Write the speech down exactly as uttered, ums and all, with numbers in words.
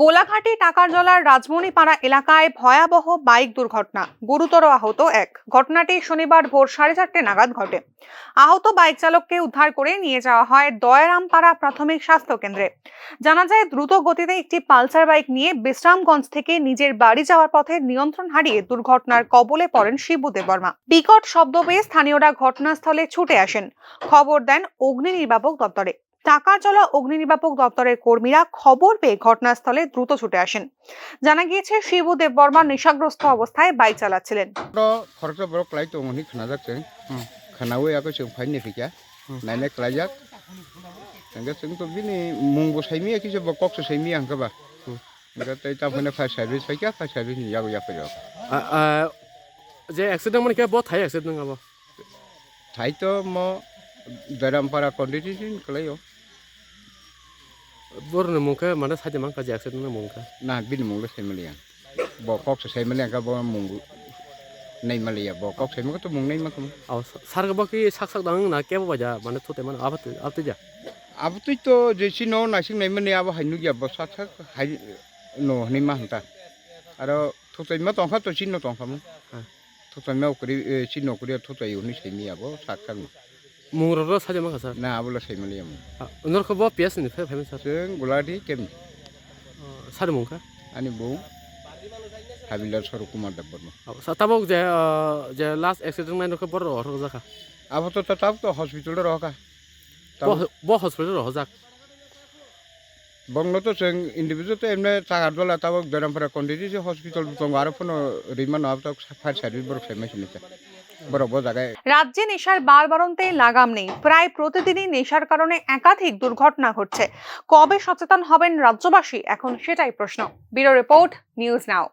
গোলাঘাটে টাকারজলার রাজমণিপাড়া এলাকায় ভয়াবহ বাইক দুর্ঘটনা, গুরুতর আহত এক। ঘটনাটি শনিবার ভোর সাড়ে চারটে নাগাদ ঘটে। আহত বাইক চালককে উদ্ধার করে নিয়ে যাওয়া হয় দয়ারামপাড়া প্রাথমিক স্বাস্থ্য কেন্দ্রে। জানা যায়, দ্রুত গতিতে একটি পালসার বাইক নিয়ে বিশ্রামগঞ্জ থেকে নিজের বাড়ি যাওয়ার পথে নিয়ন্ত্রণ হারিয়ে দুর্ঘটনার কবলে পড়েন শিবু দেববর্মা। বিকট শব্দ পেয়ে স্থানীয়রা ঘটনাস্থলে ছুটে আসেন, খবর দেন অগ্নি নির্বাপক দপ্তরে। টাকারজলা অগ্নি নির্বাপক দপ্তরের কর্মীরা খবর পেয়ে ঘটনাস্থলে দ্রুত ছুটে আসেন। জানা গিয়েছে, শিবু দেববর্মা নেশাগ্রস্ত অবস্থায় বাইক চালাচ্ছিলেন। Oro khoroksa borok kwlai tongo hinwi khnajak chwng. Hmm. Khnaui abo chwng phaini phikha. Hmm. Nainai kwlaijak. Hwnkhe chwng to bini mungbo saimanya kisa bo kokse saimanya hwnkhe ba. Hmm. Hwnkhe tei tamo hwnwi fire service phaikha, fire service ni yago yapharwi rok. A, a, je accident mani khe bo thai accident wng abo? Thai to mo Derampara condition kwlaio. Borokni mung khe mane saida mankha je accident ni mung khe? Na, bini mung le saimaliya. Bo kok se saimaliya khe bo mung naimaliya. Bo kok saimaliya to mung naima khe. Aw, sar khe bo ki sak sak dang na kebo baja mane thute mano abo twi, abo twi ja. Abo twi to je chino naising naimani abo hai nukya bo sak sak hai no hwnwi ma hwnta. Aro thutoi ma tongkha to chino tongkha mo. Ha. Thutoi ma ukri, eh, chino ukri thutoi hwnwi saimaliya bo sak sak no. Mung rok no saida mankha sir? Na, abo le saimaliya mung. Ah, norok bo P S ni phai phai sir? Chwng Gulati kemi. Oh, sir mung kha? Ani bung Habilar Sorok Kumar Debbarma. Oh, sa tabok je, ah, je last accident nai norok borok rok horok jakha? Abo to, to tabok to hospital o rohorkha. Bo, tabok bo hospital o rohorjak? Bongno to chwng individual to emne Takardola tabok Derampara Konditi se hospital bo tongo, aro phano rimano abo to fire service borok saimai sinita. Borok bo jaga রাজ্যে নেশার বারবারন্তে লাগাম নেই। প্রায় প্রতিদিনই নেশার কারণে একাধিক দুর্ঘটনা ঘটছে। কবে সচেতন হবেন রাজ্যবাসী, এখন সেটাই প্রশ্ন। Bureau report, news now.